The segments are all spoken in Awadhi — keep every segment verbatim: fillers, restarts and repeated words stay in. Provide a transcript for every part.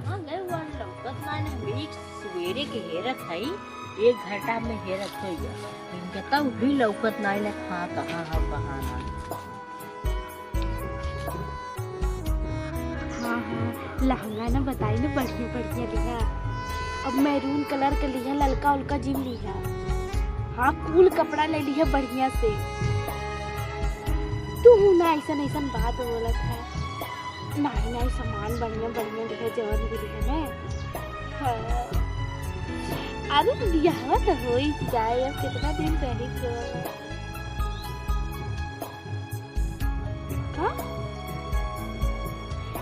हाँ, ले वो लौकत ना ने, हम एक सवेरे के हेरत हई, एक घंटा में हेरत होई गया। इनके तब भी लौकत ना ने, हाँ, कहाँ है, कहाँ ना। हाँ, हाँ, लहंगा ना बताई ना, बढ़िया, बढ़िया लिहा। अब maroon colour के लिहा, ललका उलका जिन लिहा। हाँ, cool कपड़ा ले लिहा बढ़िया से। तू ना ऐसन, ऐसन बात बोलत है। नाहीं, नाहीं, सामान बढ़िया, बढ़िया लिहा, जवन भी लिहा ना। हाँ। अरे, बियाहवा तो हो ही जाए, अब कितना दिन रही तो। का?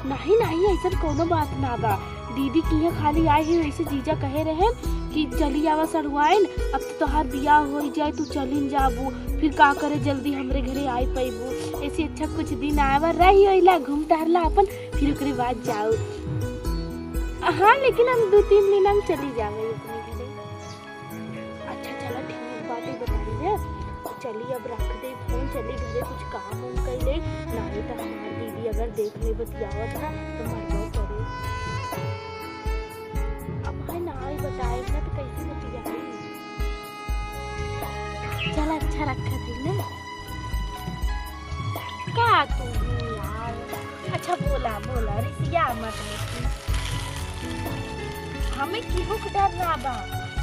नाहीं, नाहीं, ऐसन कौनो बात ना बा। दीदी की यहाँ खाली आए ही, वैसे जीजा कहे रहेन कि चली आवा सड़ुआइन, अब तो तोहार बियाह हो ही जाए, तू चलिन जाबू, फिर का करे जल्दी हमरे घरे आई पैबू। ऐसे अच्छा कुछ दिन आवा, रही ओइला, घूम टहरला अपन, फिर ओकरे बाद जाऊ। हाँ, लेकिन हम दो तीन दिन हम चली जावे अपने घरे। अच्छा, चला, ठीक बात है, बताई है। चली, अब रख दे फोन, चली घरे कुछ काम उम कर ले, नाहीं तो हमार दीदी अगर देख ले बतियावत ना, तो मरबो करे। अब है ना, आई बताए ना, तो कैसे बतियाई? चला, अच्छा, रखा थी ना। का तू हूँ यार? अच्छा, बोला, बोला, रिसिया मत लेकिन। हमें केहू के डर ना बा,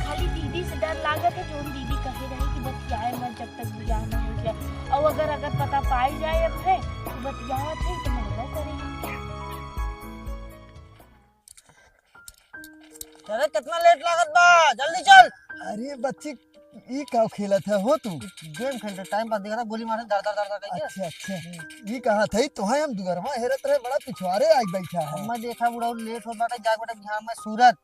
खाली दीदी से डर लागत है, जोन दीदी कहे रही कि बतियाए मत जब तक बियाह ना हो जाए। और अगर, अगर पता पाई जाए अब है, तो बतियावत है, तो मरबो करे। अरे, कितना late लागत बा, जल्दी चल। अरे बच्ची, ई का खेलत है हो तू? Game खेलत है, time pass देखत है, गोली मारत, दर, दर, दर, दर करके। अच्छा, अच्छा। हम्म। ई कहा था, तोहे हम दुअरवा हेरत रहे, बड़ा पिछवारे आइ बैठा है। हम देखा बुढ़ऊ late होत बाटे, जाए बाटे बिहान में सूरत।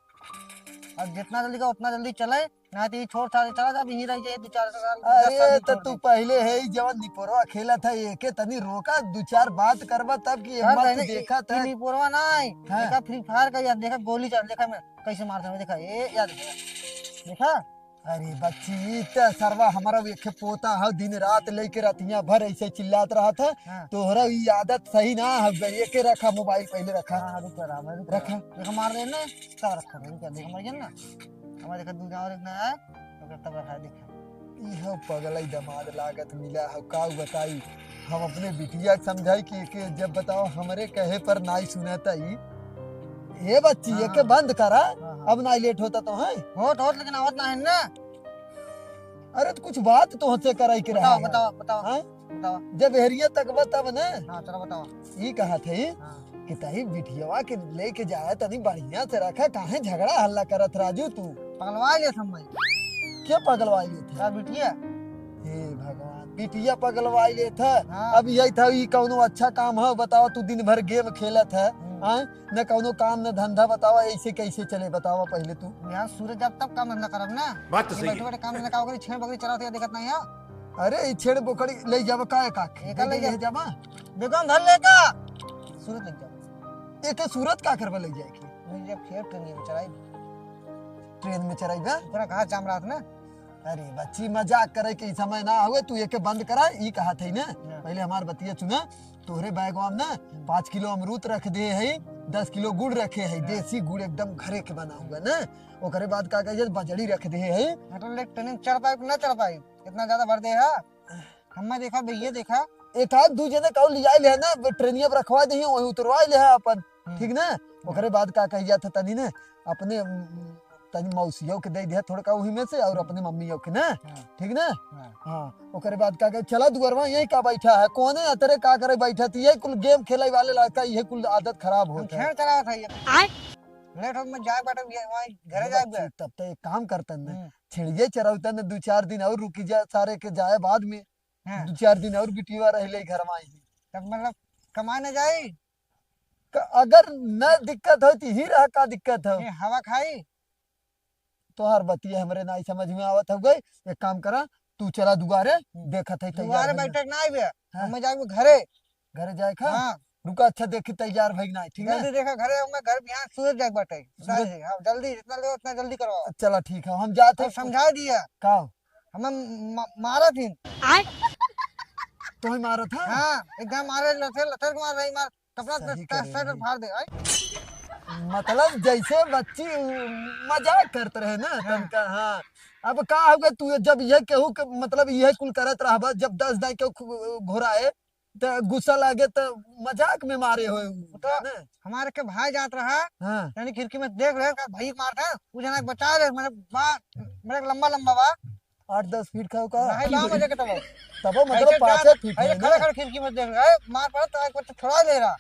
अब जितना जल्दी का उतना जल्दी चले, ना तो ई छोड़ छाड़ के चला जा, अब यहीं रह जाए दो चार साल, दस साल अरे, भी तो छोड़ तू दे। पहले है ही जवन निपोरवा खेलत है, एके तनी रोका, दो चार बात करबा तब कि कर हिम्मत रहे ना, देखत ई है। निपोरवा ना आई। हाँ। देखा Free Fire का यार, देखा गोली चल, देखा मैं कैसे मारता हूँ, देखा, ए, यार, देखा। देखा? अरे बच्ची, ई त सरवा हमारा एक पोता है, दिन रात लेके रतिया भर ऐसे चिल्लात रहत है। हाँ। तोहरा ई आदत सही ना है, एके रखा, mobile पहले रखा। हाँ, रुक जरा, मैं रुक रखा। जरा। देखा, मार दे ना, तब रखा, रुक जा, देखा, मर गया ना। हमारे देखा, दूध और एक नया है, ओकर तब रखा, देखा। ई हो पगलई दमाद लागत मिला हो, का बताई, हम अपने बिटिया के समझाई कि, कि जब बताओ हमरे कहे पर नाई सुनता ई। ए बच्ची, हाँ, एके हाँ। बंद करा, हाँ, हाँ। अब नाई late होता तो है। होत, होत, लेकिन आवत ना है ना। अरे तो कुछ बात तो हमसे कराई के बताओ, रहा है। बताओ, बताओ। हाँ? बताओ। जब हेरिया तकबा तब ना। हाँ, चलो बताओ। ई कहा थे हाँ। कि तही बिटियावा के लेके जाए तनी बढ़िया से रखा, काहे झगड़ा हल्ला करत राजू तू? पगलवाई लेत हम भाई। क्या पगलवाई लेत है? का बिटिया? हे भगवान, बिटिया पगलवाई लेत है। हाँ। अब यही था, ई कौनो अच्छा काम है? बताओ, तू दिन भर game खेलत है, हम्म। हाँ? न कौनो काम न धंधा, बतावा ऐसे कैसे चले, बतावा पहले तू। यार सूरज जब तब काम धंधा करब ना। बात तो ये सही बैठे है। बैठे काम धंधा का ओकरी छेड़ बकरी चलावत है, देखत नहीं है। अरे ई छेड़ बकरी ले जाबा का है का? एका ले ले जा। जाबा। बेगम धर ले का? सूरज ले जाबा। एके सूरज का करबा ले जाए के? ले जा फेर ट्रेन में चढ़ाई। ट्रेन में चढ़ाई बा? पूरा घास जाम रहत ना। अरे बच्ची मजाक करे के समय ना आवे, तू एके बंद करा, ई कहा थे ना। हाँ। पहले हमार बतिया सुना। तोहरे बैगवा में ना हम्म। पाँच किलो अमरूद रख दे है, दस किलो गुड़ रखे है, हाँ। देसी गुड़ एकदम घरे के बना हुआ ना। ओकरे बाद का कहिए बजड़ी रख दे है। मतलब ले ट्रेन चढ़ पाए कि ना चढ़ पाए, इतना ज्यादा भर दे है। हमें देखा भैया देखा। एक आध दू जने का लिया ले है ना, ट्रेनिया पर रखवा दे है, वही उतरवा ले है अपन, हम्म। ठीक ना? हम्म। ओकरे बाद का कहिया था तनी ना, अपने तनी मौसियों के दे दिया थोड़का वही में से और अपने मम्मियों के ना, हाँ। ठीक ना? हाँ। हाँ, ओकरे बाद का कहे, चला दुअरवा यही का बैठा है, कौने अतरे का करे बैठा थी, यही कुल game खेले वाले लड़का, यही कुल आदत खराब हम होता है। छेड़ चलावत है ये। आय? लेट हो, मैं जाए बाटे, ये वहाँ घरे अरे जाए बच्ची, बे। तब तो एक काम करतन ना, हम्म। छेड़िए चरावतन ना, दो चार दिन और रुकी जा, सारे के जाए बाद में, हाँ। दो चार दिन और बिटिया रह ले घर में ही। तब मतलब कमाए न जाई? क-, अगर न दिक्कत हो तो ही रहा, का दिक्कत हो? ये हवा खाई? तोहार बतिया हमरे नाई समझ में आवत हउवे। एक काम करा, तू चला दुआरे, हम्म। देखत है तैयार दुआरे भइया। बैठक ना आइबे, हाँ। हमें जाइबे घरे। घरे जाए खा? हाँ। रुका, अच्छा देखी तैयार भइल ना, ठीक है? जल्दी देखा घरे, हमें घर बिहान सूरज जाए बाटे। सूरज? जल्दी, हाँ, जल्दी, जितना ले उतना जल्दी करवाओ। चला ठीक है, हम जात और है। समझा दिया। का? हमें म-, मारा थी। आय? तोहे मारा था? हाँ, एकदम मारे लथर, लथर के मार रही, मार, कपड़ा सही ट-, करे ट-, रही। फाड़ दे, आय। मतलब जैसे बच्ची मजाक करत रहे ना, हाँ। तनका, हाँ। अब का होगा, तू जब ये केहू के, मतलब, ये कुल करत रहबा, जब दस दाई के खु-, घोराए, त गुस्सा लागे, त मजाक में मारे होए उ, तो ना? हमारे के भाई जात रहा, हाँ। तनी खिड़की में देख रहे, का भाई मारता है, उ जना के बचा ले, मतलब, बा-, मतलब, लंबा, लंबा बा। आठ दस फीट का होगा? नहीं, बा मजे के तबो। तबो, मतलब, ऐसे पाँचे जात, फीट ऐसे है खड़े, ना? खड़े खिड़की में देख रहे, मार पड़ा, तो एक बार तो छोड़ा ले रहा।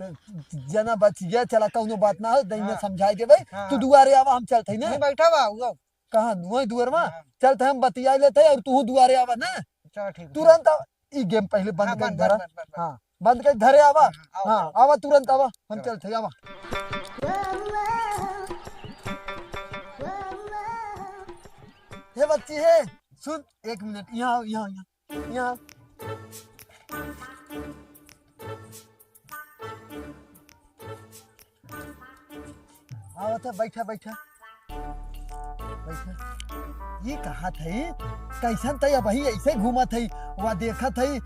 तो जना बच गया, चला, कौनो बात ना हो, दहिने हाँ। समझाई देबे। हाँ। तू दुआरे आवा, हम चलत हई ना। नहीं, बैठा बा, वो। कहाँ? वही दुआर में? हाँ। चलत हई, हम बतियाई लेत हई, और तू दुआरे आवा ना। चलो, ठीक है। तुरंत आवा। ई गेम पहले बंद हाँ, कर बंद, धरा। बंद, बंद, बंद। हाँ, बंद कर, घरे आवा। हाँ, हाँ, हाँ, आवा। आवा, तुरंत आवा, हम चलो। चलत हई, आवा। हे बच्ची, हे, सुन, एक मिनट, यहाँ आओ, यहाँ, यहाँ, यहाँ। आवत है, बैठा, बैठा, बैठा। ये कहत है, कैसन तै अबही ऐसे घूमत है? वा देखत है, अ,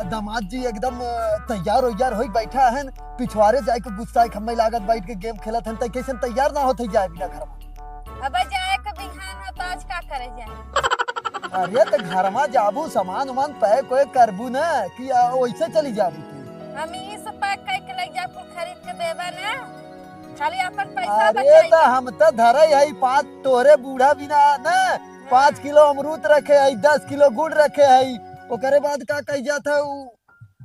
दामाद जी एकदम, अ, तैयार वैयार होई बैठा है, पिछवारे जाए के गुस्सा है, हमें लागत बैठ के गेम खेलत है, तै कैसन तैयार ना होत है जाए बिना घर में? अबे जाए के बिहान हो तो आज का करे जाए? अरे तो घर में जाबू, सामान उमान पैक वैक करबू ना कि, अ, वैसे चली जाबू तू? हम यही से पैक करके ले जा, कुल खरीद के देबा ना, खाली अपन पैसा अरे बचाई। त हम त धरे हई पाँच, तोहरे बूढ़ा बिना ना, हाँ। पाँच किलो अमरूद रखे हई, दस किलो गुड़ रखे हई, ओकरे बाद का कही जात है, उ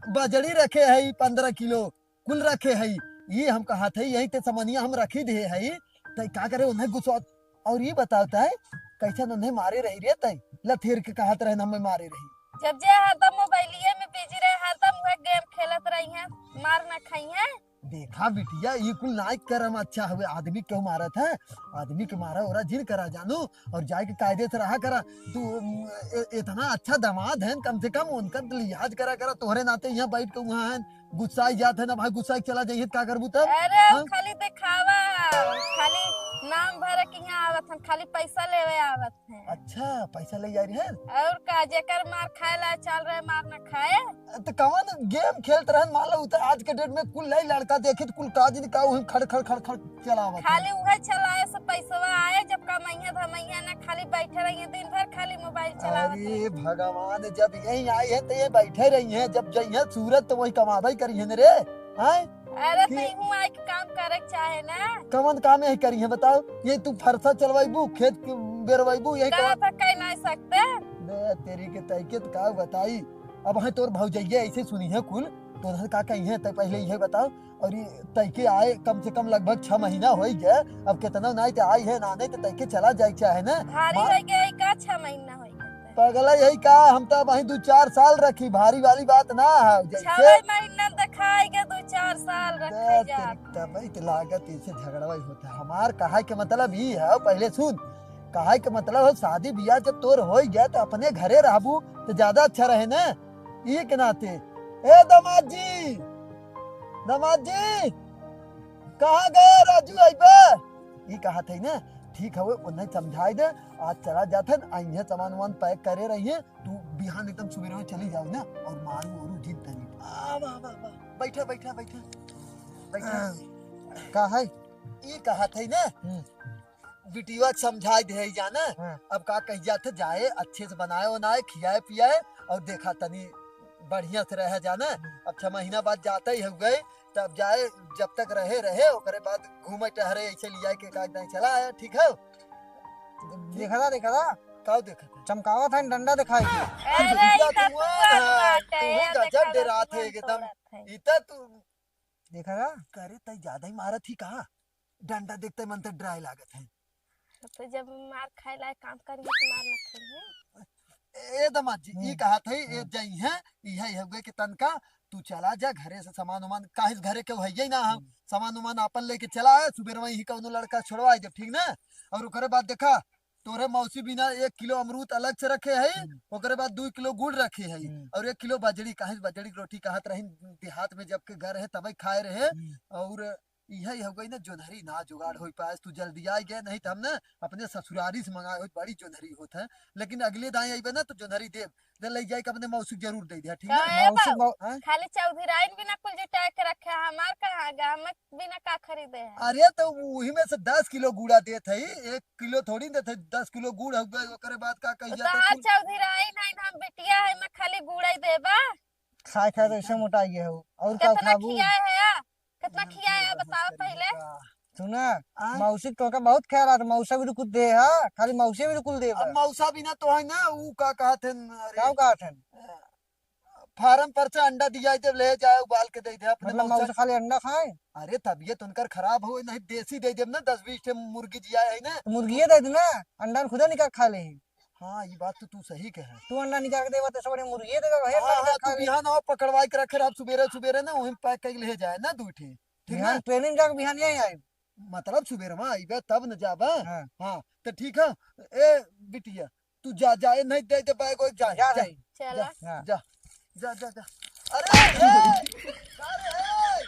बजड़ी रखे हई पन्द्रह किलो, कुल रखे हई। ये हम कहत हई, यही ते समनिया हम रखी दे हई, त का करे उन्हें गुस्सा। और ये बतावत है, कैसन उन्हें मारे रही रे तै, लथेर के कहत रहे, हमें मारे रही। जब जे हरदम मोबाइलिए में बिजी रहे, हरदम वह गेम खेलत रही है, मार ना खाई है। देखा बिटिया, ये कुल नाइक करम अच्छा हुए, आदमी क्यों मारत है? आदमी के मारा ओरा जिन करा जानू, और जाए के कायदे से रहा करा। तू, उम, ए-, इतना अच्छा दामाद है, कम से कम उनका लिहाज करा करा, तोहरे नाते यहाँ बैठ के वहाँ है, गुस्साई जात है ना भाई, गुस्साई चला जाइए, का करबू तब? अरे, हाँ? खाली दिखावा, खाली नाम भरे के यहाँ आवत हन, खाली पैसा लेवे आवत हैं। अच्छा, पैसा ले जा रही है? और का, जेकर मार खाए ला चल रहे, मार ना खाए। तो कवन गेम खेलत रहन, मान लो, उतर आज के डेट में कुल लाई लड़का देखी तो कुल का दिन का उही खड़ खड़ खड़ खड़ चलावत है। खाली उहे चलाए से पैसवा आए, जब कमैया धमैया ना, खाली बैठे रहिए दिन भर, खाली मोबाइल चलावत अरे रहिए। भगवान, जब यही आई है तो ये बैठे रही है, जब जइहे सूरत तो वही कमाबे करी है न रे, हैं? अरे कि तो इहूँ आए के काम करे के चाहे ना। कवन काम यही करी है बताओ? ये तू फरसा चलवाइबू, खेत के बेरवाइबू, यही का काम? तो कह नहीं सकते। बे तेरी के तैके तो का बताई। अब है तोर भौजैया ऐसे सुनी है कुल, तो उधर का कही है, तै पहले यही बताओ। और ये तैके आए कम से कम लगभग छह महीना हो ही गया। अब कितना नाई ते आई है ना, नहीं तो तैके चला जाए चाहे ना। भारी मा- हो गया, का छह महीना हो गया? पगला यही का, हम तो अबहीं दू चार साल रखी, भारी वाली बात ना है। जैसे छह महीना दिखाई के दू चार साल रखे दे जा। तेरी तबई ते लागत इसे झगड़वा ही होता है। हमार कहा के मतलब ई है, पहले सुन, कहा के मतलब हो, शादी बियाह जब तोर हो गया तो अपने घरे रहबू तो ज्यादा अच्छा रहे ना। ई के नाते, ए दामाद जी, दामाद जी, कहाँ गए राजू अइबे? ई कहत है ना, ठीक हवे, उन्हें समझाई दे, आज चला जात है, अइहे सामान वामान पैक करे रहिए, तू बिहान एकदम सुबेरे में चली जाओ ना, और मारू ओरू जिन तनी। आ, वाह, वाह, वाह, बैठा, बैठा, बैठा, बैठा। का है? ई कहत है ना, हम्म। बिटिया समझाई दे है जाना, हाँ। अब का कही जात है, जाए अच्छे से बनाए उनाए, खियाए पियाए, और देखा तनी बढ़िया से रहे जाना। हम्म। अब छह महीना बाद जाते ही हो गए, तब जाए, जब तक रहे, रहे, ओकरे बाद घूमे टहरे, ऐसे लिया के काज नहीं चला आया, ठीक है? देखा था, देखा था। का देखा था? चमकावत है, डंडा दिखाई के। अरे, बिटिया ई तो तू तू है, बाटे, तू ही ई तो गजब का डरात है तू एकदम। तोड़त है। ई तो तू देखा था? करे तई ज्यादा ही मारत ही कहा? डंडा देखते मन तो डराए लागत है। तो जब मार खाए लायक काम करेंगे तो मार न खाएंगे। ए दामाद जी, ई हम्म। कहत है, ए हम्म। जइहे, इहे हो गए कि तनका, तू चला जा घरे से सामान उमान, काहे से घरे केहू है ही ना, हम हम्म। सामान उमान आपन लेके चला आए, सुबेर वहीं कौनो लड़का छोड़वा दे, ठीक ना? और ओकरे बाद देखा, तोरे मौसी बिना एक किलो अमरूद अलग से रखे है, हम्म। ओकरे बाद दू किलो गुड़ रखे है, हम्म। और एक किलो बजड़ी, काहे से बजड़ी के रोटी कहत रही, देहात में जब के घर है तबे खाए रहे, हम्म। और इहे हो गई ना, जोन्हरी ना जुगाड़ हो पाए। तू जल्दी आ गए, नहीं तो हम ना अपने ससुरारी से मंगाए होत, बड़ी जोन्हरी होत है। लेकिन अगले दाएं अइबे ना तो जोन्हरी देब, ले जाए के अपने मौसी जरूर दे दिया, ठीक है? काहे मौसी बा? मौ- हाँ? खाली चौधराइन बिना कुल जुटाए के रखे है, हमार कहाँ गा? हम बिना का खरीदे है? अरे तो वही में से दस किलो गुड़ा देत है, एक किलो थोड़ी देत है, दस किलो गुड़ हो गए, ओकरे बाद का कही तो जाता है हर कुल। चौधराइन है, हम बिटिया है, मैं खाली गुड़ा ही देबा। खाए खाए तो ऐसे मोटा गया हो, और का कितना खाबू? खियाए है? कितना खियाए है, बताओ पहले। सुना, आ? मौसी के तोहका बहुत ख्याल आता, मौसा भी कुल दे हा, खाली मौसी भी कुल दे अब बा। मौसा भी ना तो है ना, ऊ का कहत हन, अरे, का कहत हन? फार्म पर से अंडा दिया, जब ले जाए उबाल के दे दे अपने मतलब मौसा। मौसा खाली अंडा खाए? अरे तबियत उनकर खराब हो, नहीं देसी दे देब ना, दस बीस ठे मुर्गी जिया है ना। तो मुर्गिये दे दे ना, अंडा खुदे निकाल खा ले। हाँ, ये बात तो तू सही कहे। तू अंडा निकाल के देबा तो सबने मुर्गिये देबा, भाई हाँ, अंडा हाँ, निकाल तू खा ले। बिहान आओ, पकड़वाई के रखे रह, सुबेरे सुबेरे ना वहीं पैक करके ले जाए ना दू ठे, ठीक ना? बिहान ट्रेनिंग जाके बिहान यहीं आए। मतलब सुबेरे में आइबे तब न जाबे। हाँ। हाँ, तो ठीक है। ए बिटिया, तू जा, जा, ए नहीं दे दे बैग, जा, जा जा, भाई। चला। जा, हाँ। जा, जा, जा, जा। अरे, ए, अरे, ए।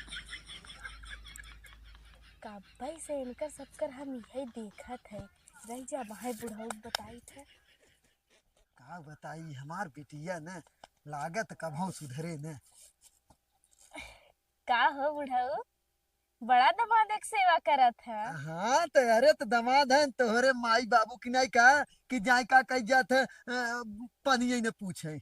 कब्बे से इनकर सबकर हम यही देखत है। रह जा, भाई बुढ़ऊ बताई थे। का बताई, हमार बिटिया न लागत कभौ सुधरे न। का हो बुढ़ऊ, बड़ा दमाद एक सेवा करत है। हाँ, तो अरे तो दमाद है, तोहरे माई बाबू की नहीं का कि जाए का कही जात है, अ, पानी ही न पूछे।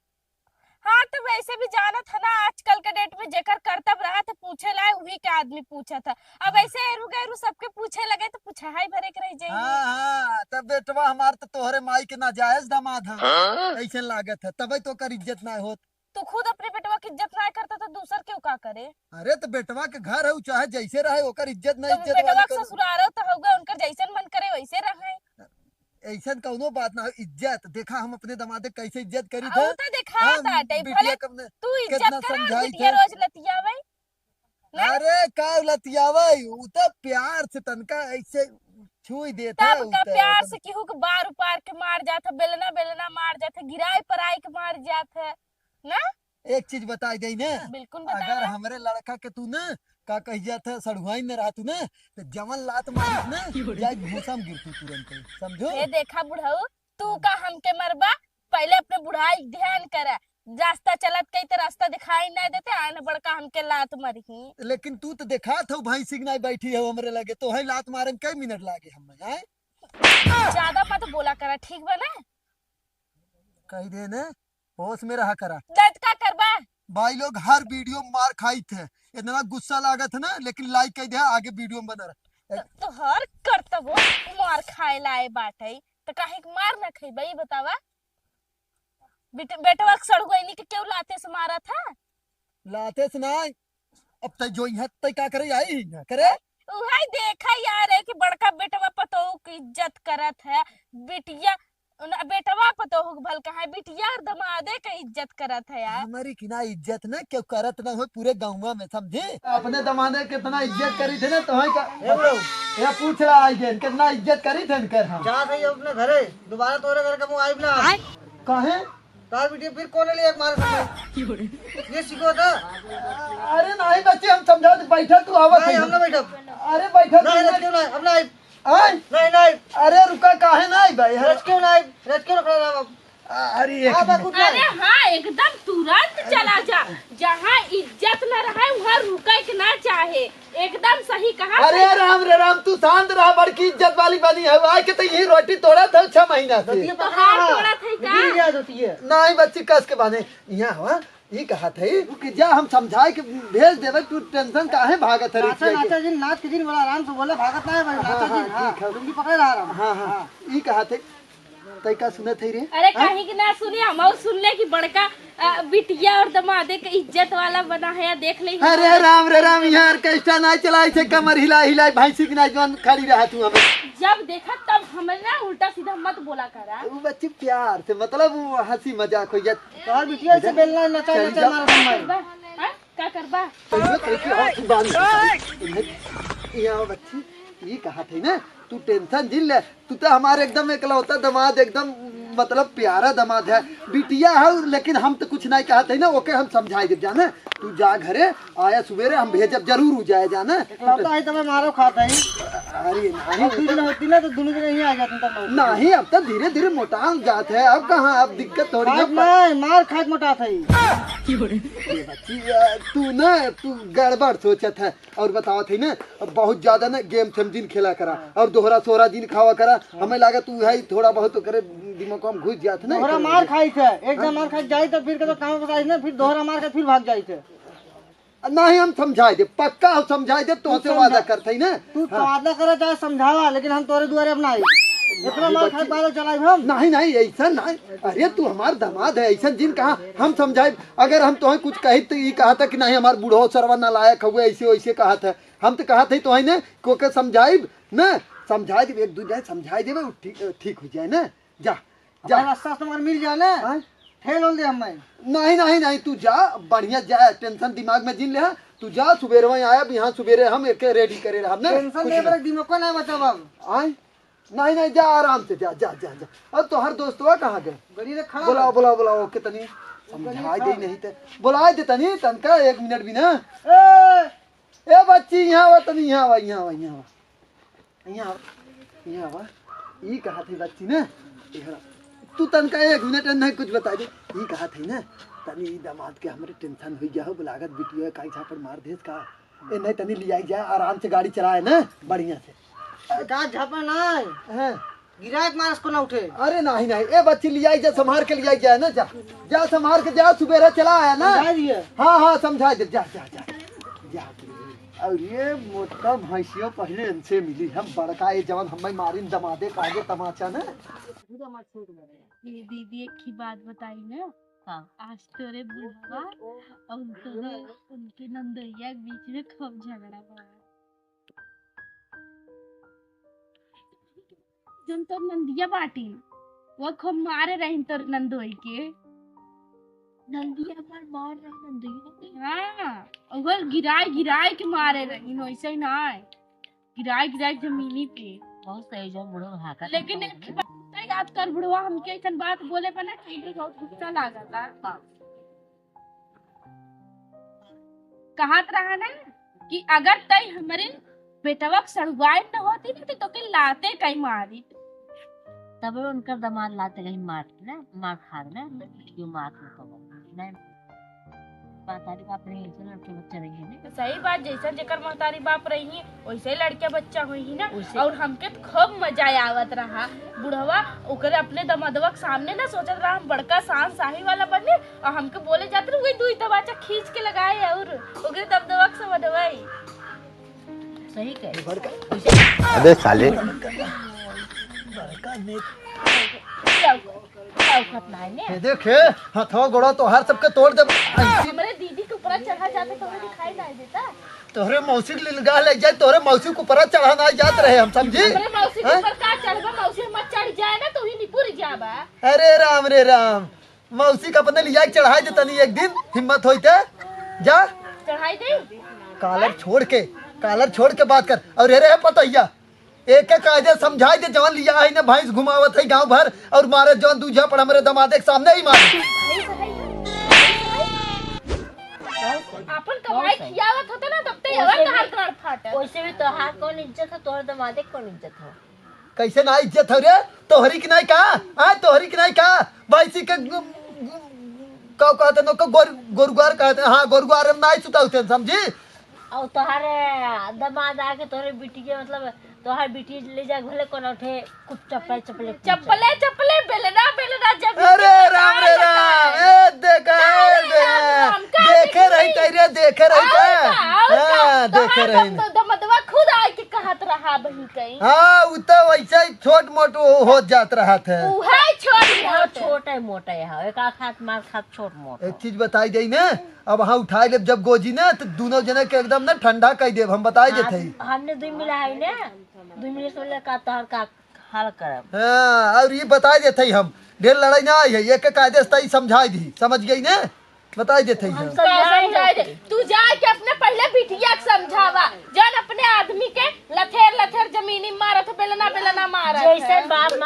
हाँ, तो वैसे भी जानत है ना, आजकल के डेट में जेकर करतब रहा तो पूछे लाए, वही के आदमी पूछत है। अब हाँ। ऐसे एरू गैरू सबके पूछे लगे तो पूछा है भरे के रह जाएगी। हाँ, हाँ, तब बेटवा हमार तो तोहरे माई के नाजायज दामाद है। हाँ? ऐसे लागत है, तबे तो ओकर इज्जत ना होत। तू खुद अपने बेटवा के इज्जत ना करता तो दूसर केहू का करे? अरे तो बेटवा के घर है, उ चाहे जैसे रहे, ओकर इज्जत ना तो इज्जत बेटवा वाली के करो। ससुरारो तो होगा, उनकर जैसन मन करे वैसे रहे। ऐसन कौनो बात ना हो, इज्जत देखा हम अपने दमादे कैसे इज्जत करी आ, थे। उ तो देखा हम ताटे, बिटिया भले कब ने तू इज्जत कितना करा और समझाई बिटिया थे। रोज लतियावे। ना? अरे का लतियावे, उ तो प्यार से तनका ऐसे छुई देता तब उ का तो प्यार अपन से केहू के बार उपार के मार जात है, बेलना बेलना मार जात है, गिराई पराई के मार जात है ना। एक चीज बताई दई ना, बिल्कुल बता अगर दे। हमरे लड़का के तू ना का कही जात है, सड़ुआइन न रहतू ना, तो जवन लात मारित ना, जाए भूसा में गिरतू तुरंत, समझो? ये देखा बुढ़ऊ, तू का हमके मरबा, पहले अपने बुढ़ाई ध्यान करा। रास्ता चलत कई तो रास्ता दिखाई ना देते, आए न बड़का हमके लात मारी। लेकिन तू तो देखात हो भैंसी के नाई बैठी हो हमरे लगे, तो है लात मारे में कई मिनट लागे हमें, आए? ज्यादा मत बोला करा, ठीक बा ना? कही दे ने, होश में रहा करा। दर्द का करबा? भाई लोग हर वीडियो में मार खाई थे, इतना गुस्सा लागत है ना, लेकिन लाइक कर दे, आगे वीडियो में बना रहा। तो, तो हर करतबो मार खाए लाए बाटे, तो काहे के मार ना खइबा, ई बतावा? बेट-, बेटवा के सड़ुआइनी के केहू लाते से मारा था? लाते से ना, अब तै जो यहाँ तै का करे आई ही ना करे? उहाई देखा यार है कि बड़का बेटवा पतोह की इज्जत करत है, बिटिया, न, बेटवा पतोह के भल कहाँ है, बिटिया और दमादे के इज्जत करत है यार। हमारी की ना इज्जत ना क्यों करत ना हो पूरे गाँव में, समझे? अपने दमादे कितना इज्जत करी थे ना, तो है का? ए bro। ये पूछ रहा है, कितना इज्जत करी थे इनकर हम। जा सही अपने घरे, दोबारा तोरे घर का मुँह आइब ना। काहे? तार बिटिया फिर कौन ले एक मारे सामने? ये सीखो था। अरे नहीं बच्चे, हम समझा दे, बैठा तू, आवा नहीं, सही। हम ना बैठब। अरे बैठा तू, नहीं, नहीं। रच क्यों नहीं? हम ना आइब। आय? नहीं, नहीं। अरे रुका, काहे ना आई भाई? रच क्यों नहीं? रच क्यों रख रहा है अब? अरे एक हाँ, मिनट। बाबू, अरे हाँ, एकदम तुरंत चला जा। जहाँ इज्जत न रहे, वहाँ रुके के ना चाहे। एकदम सही कहा। अरे राम रे राम, तू शांत रहा, बड़की इज्जत वाली बनी है। आए के तो यही रोटी तोड़ा था छह महीना से। धोतिया पकड़ा तोहार रहा। तोड़ा था का? गिर गया धोतिया। नहीं बच्ची, कस के बांधे। यहाँ हवा, ई कहा थे कि जा हम समझाए के भेज देबे, तू tension काहे भागत है रे नाचा, किया के? नाचा जिन, नाच के जिन, बड़ा आराम से बोला, भागत ना है भाई, हाँ, नाचा हाँ, जिन, हाँ, ठीक है। लुंगी पकड़े रहा आराम। हाँ, हाँ, हाँ। ई कहा थे, तै का सुनत है रे? अरे हाँ? काहे कि ना सुनी, हम और सुन ले कि बड़का, अ, बिटिया और दमादे के इज्जत वाला बना है, देख ले। अरे राम रे राम, यहाँ orchestra ना चला, ऐसे कमर हिला हिला, भैंसी की ना जवान खड़ी रहा तू हमें। जब देखा तब हमें ना उल्टा सीधा मत बोला करा। वो बच्ची प्यार से, मतलब वो हंसी मजाक हो जात। तोहार बिटिया से बेलना नचा चली नचा जा। मारा था मैं। करबा? हाँ? का करबा? तो ये तो कि और तू बांध दे। ये आओ बच्ची, ये कहा थे ना, तू tension जिन ले, तू तो हमार एकदम एकलौता दमाद, एकदम मतलब प्यारा दमाद है, बिटिया है, लेकिन हम तो कुछ नहीं कहत है ना, ओके हम समझाई देब जाने। तू जा घरे, आया सुबेरे, हम भेजब जरूर उ जाए जाने। एकलौता है तबे मारो खात है। अरे नहीं, अब दू जने होती ना तो दोनों जने ही आ जाते तब। नहीं, अब तो धीरे धीरे मोटाल जात है, अब कहाँ, अब दिक्कत थोड़ी है। नहीं, मार खात मोटात है। ये बच्ची, तू ना, तू गड़बड़ सोचत है। और बतावत है ना, अब बहुत ज्यादा ना game सेम जिन खेला करा, हाँ। और दोहरा सोहरा जिन खावा करा। हाँ। हमें लागत तू है थोड़ा बहुत ओकरे दिमाग में घुस जात ना। दोहरा मार खाई थे, एक जन मार खाई जाई तो फिर के तो काम बताई ना, फिर दोहरा मार के फिर भाग जाई थे। नहीं, हम समझाई दे, पक्का हम समझाई दे, तोहसे वादा करत है ना। तू हाँ। वादा करे चाहे समझावा, लेकिन हम तोरे दुआरे अब ना आई। इतना मार खाई पालो चलाई हम। नहीं, नहीं, ऐसा नहीं। अरे तू हमार दमाद है, ऐसा जिन कहा हम समझाई। अगर हम तोहे कुछ कही तो ई कहा था कि नहीं हमार बूढ़ो सरवा नालायक हुए, ऐसे वैसे कहा था। हम तो कहत है तोहई ने, कोके समझाइब न, समझाइ देब, एक दू जाए समझाइ देबे, उ ठीक, ठीक हो जाए न। जा, जा। अब रास्ता से हमार मिल जाए न, हाँ? ठेल होल दे हमें। नहीं, नहीं, नहीं, तू जा, बढ़िया जा, tension दिमाग में जिन ले, हाँ? तू जा, सुबेरे वहीं आया, अब यहाँ सुबेरे हम एके ready करे रहब न। Tension कुछ ले, ना। मेरा दिमाग को ना बचावा। आए? नहीं, नहीं, जा, आराम से जा, जा, जा, जा। अब तोहर दोस्तवा कहाँ गए? गली में खड़ा बुलाओ, है। बुलाओ, बुलाओ, ओके तनी गली में समझाइ खड़ा दे है। नहीं ते। बुलाइ दे तनी, तनका एक मिनट भी ना। ए! ए बच्ची, यहाँ आवा तनी, यहाँ आवा, यहाँ आवा, यहाँ आवा। यहाँ आवा, यहाँ आवा। ई कहा थी बच्ची ना, यहाँ। तू तनका एक मिनट नहीं कुछ बताइ दे। ई कहा थी ना, तनी ई दामाद के हमरे tension हुई गया हो, लागत बिटिया काई झापड़ मार देस का। ए, नहीं, तनी लियाई जा, आराम से गाड़ी चलाए ना, बढ़िया से। का झापा नहीं? हाँ। गिराए के मारस को ना उठे। अरे नहीं, नहीं, ए बच्ची लियाई जा, संभार के लियाई जाए ना, जा। जा संभार के जा, सुबेरे चला आया ना। समझाइ दिए। हाँ, हाँ, समझाइ दे, जा, जा, जा। जा। और ये मोटका भैंसियो पहले इनसे मिली, हम बड़का ये जवन हमें मारिन दमादे कागे तमाचा ना। ये दीदी एक ही बात बताई ना। हाँ। आज तोरे बुढ़वा और तोरे उनके नंदोइया के बीच में खूब झगड़ा बा। जौन तोर नंदिया बाटी, वो खूब मारे रहिन तोर नंदोई के। नंदिया पर मार रही नंदिया के? हाँ, ओकर गिराए गिराए के मारे रहिन, वैसे ही ना है। गिराए गिराए जमीनी पे। बहुत सही जो बुढ़ो हाका लेकिन एक बात याद कर बुढ़वा, हमके ऐसन बात बोले पर ना, हमके बहुत गुस्सा लागता। हाँ। कहत रहा ना कि अगर तई हमरे बेटवा के सड़ुआइन न होती ना, तो तोके लाते कई मारी। तबे उनकर दमाद लाते कहीं मार ना, मार खा ना, क्यों मार को कहो। नहीं, महतारी बाप रही, ऐसे लड़के बच्चे रही है ना। तो सही बात, जैसा जेकर महतारी बाप रही है, वैसे ही लड़के बच्चा होई ही ना। वैसे और हमके तो खूब मजा आवत रहा। बुढ़वा ओकरे अपने दमदवा के सामने ना सोचत रहा, हम बड़का शान शाही वाला बने, और हमके बोले जात रहे, वही दुई तमाचा खींच के लगाए और ओकरे दमदवा के समझवाई। सही कहे। बड़का अबे साले। बड़का ने क्या, क्या औकात ना है ने? ये देखे, हथवा गोड़ा तोहार सबके तोड़ दे। हमरे दीदी के ऊपर चढ़ा जाते तो हमें दिखाई नहीं देता। तोहरे मौसी के लिलगा ले जाए, तोहरे मौसी के ऊपर चढ़ा ना जात रहे हम, समझी? हमरे मौसी के हैं? ऊपर का चढ़बा, मौसी हमर चढ़ जाए ना तो ही निपुर जाबा। अरे राम रे राम, मौसी का अपने लिया के चढ़ाई दे तनी एक दिन, हिम्मत होई ते। जा। चढ़ाई दे। कालर छोड़ के, कालर छोड़ के बात कर। और रे रे पतोहिया, एक एक कायदे समझाई दे, जवन लिया है ना भैंस घुमावत है गांव भर और मारे जवन दूजा पर हमरे दमादे के सामने ही मारे। अपन कमाई खियावत होता ना, तब ते अगर तहार गाड़ फाटत। वैसे भी तोहार कौन इज्जत है, तोहर दमादे के कौन इज्जत है? कैसे ना इज्जत हो रे? तोहरी की नहीं का? हाँ, तोहरी की नहीं का? भैंसी के गु-, गु-, का कहते न, को गोर-, गोरुआर कहते, हाँ, गोरुआर में नहीं सुता होते, समझी? और तोहरे दमाद आके तोहरे बिटिया, मतलब, तोहर बिटिया ले जा भले कोनो ठे कुछ चप्पले, चप्पले, चप्पले, चप्पले, बेलना, बेलना, जब अरे राम रे राम, ए देखा, ए देखा, देखे रही तैरे, देखे रही और का, और का? हाँ, देखे रही। दम-, दमदवा खुद आके कहत रहा बहिन कहीं। हाँ, उ तो वैसे ही छोट मोट हो, हो जात रहा था। उहे छोट मोट। छोट है, मोट है, हाँ, एक आध हाथ मार खात छोट मोट। एक चीज बताई जाई ना, अब हाँ उठाई लेब जब गोजी ना, तो दोनों जने के एकदम ना ठंडा कई देब, हम बताई देत हई। हमने दुई मिला है ना, दुई मिला से बोले का तोहर का हाल करब। हाँ, और ये बताई देत हई हम, ढेर लड़ाई ना आई है, एक एक कायदे से तई समझाई दी, समझ गई ना? बताई देत हई हम। समझाए दे। तू जाके अपने पहले बिटिया के समझावा, जौन अपने आदमी के लथेर लथेर जमीनी मारत, बेलना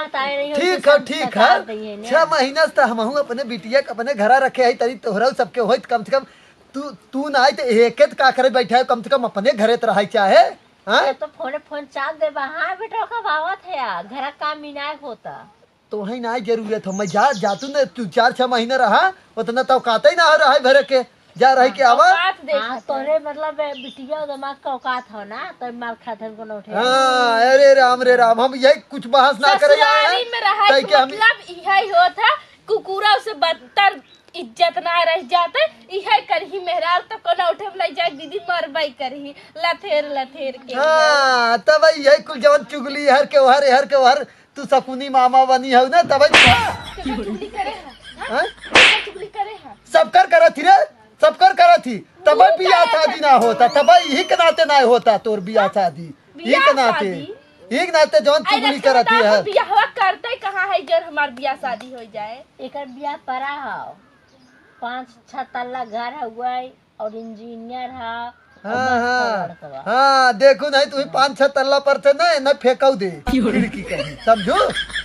बताए नहीं हो ठीक तो है, सब ठीक बता है। दइए ना। छह महीना से तो हमहू अपने बिटिया के अपने घरा रखे है, तनी तोहरा सबके होइत कम से कम। तू, तू ना आई तो एक एक का करे बैठा है, कम से कम अपने घरे तो रहा चाहे। हाँ? तो फोने फोन चाप देबा। हाँ बेटा, कब आवत है यार, घर का काम ही ना होता। तोहई ना जरूरत हो, मैं जा, जा तू ना, तू चार छह महीना रहा, उतना तो औकात ही ना हो रहा है भरे के, जा रही के आवा। औकात देख हाँ, तोरे मतलब ए, बिटिया और दिमाग का औकात हो ना, तो माल खात हन कोनो उठे। हाँ, अरे राम रे राम, हम यही कुछ बहस ना करे आए हैं। ससुरारी में रहा तै के हम मतलब इहे होत है, कुकुरा से बदतर इज्जत ना रह जाते, इहे करही मेहरार तो कोनो उठे में लई जाए, दीदी मरबई करही, लथेर लथेर के। हाँ, तब यही कुल जवन चुगली हर के ओहर, हर के ओहर, तू सकुनी मामा बनी हऊ ना, तब केकर चुगली करे है? हाँ? हाँ? केकर चुगली करे है? सबकर करत ही रे, सबकर करत ही। तब तू बियाह करे शादी है? ना होता, तब यही के नाते ना होता तोर बियाह शादी। यही बियाह के नाते, शादी? यही के नाते जौन अरे चुगली रक्षा करत ही बता, है। बियाहवा करते कहाँ है जर हमार बियाह शादी हो जाए? एकर बियाह परा है, पाँच छह तल्ला घर हुआ है और इंजीनियर है। हाँ, बस हाँ। लड़कवा। हाँ, देखो नहीं, तुम्हें पाँच छह तल्ला पर से ना, ना फेंकाऊ दे, क्यों रे? खिड़की कहीं, समझो?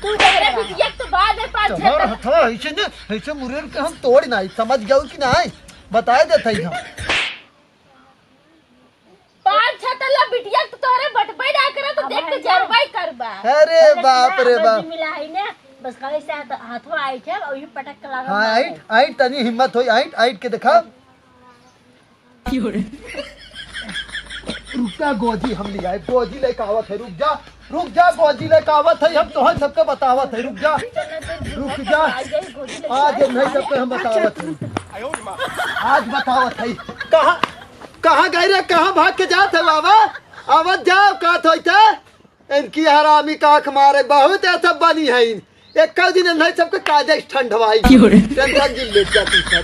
तू जा रहा। अरे, बिटिया के तो बाद है पाँच छह तल्ला। हथवा ऐसे ने, ऐसे मुरेर के हम तोड़ ना, समझ गयो कि नहीं? बताए देते ही हम। पाँच छह तल्ला बिटिया के तो तोहरे बटबे ना करे, तो अब देख के है ना। जरबे करबा। अरे अरे बाप रे बाप। मिला है ना, बस खाली से हाथ-, हाथवा आइठ है और ये पटक के लागल हाँ, मारे। आइठ, आइठ, तनी हिम्मत होई, आइठ, आइठ के देखा। रुक जा, गोजी हम ले आए, गोजी लेके आवत है, रुक जा, रुक जा, गोजी लेके आवत है, हम तोहर सबके बतावत है, रुक जा, रुक जा, आज नहीं सबके हम बतावत है, आज बतावत है। कहाँ, कहाँ गए रे, कहाँ भाग के जात है बाबा? आवत जाओ, का थोइते? इनकी हरामी का आँख मारे, बहुत ऐसा बनी है इन। एक दिन नहीं सबके कायदे से ठंडवाई। क्यों रे? टेंशन जिन ले जाती सब।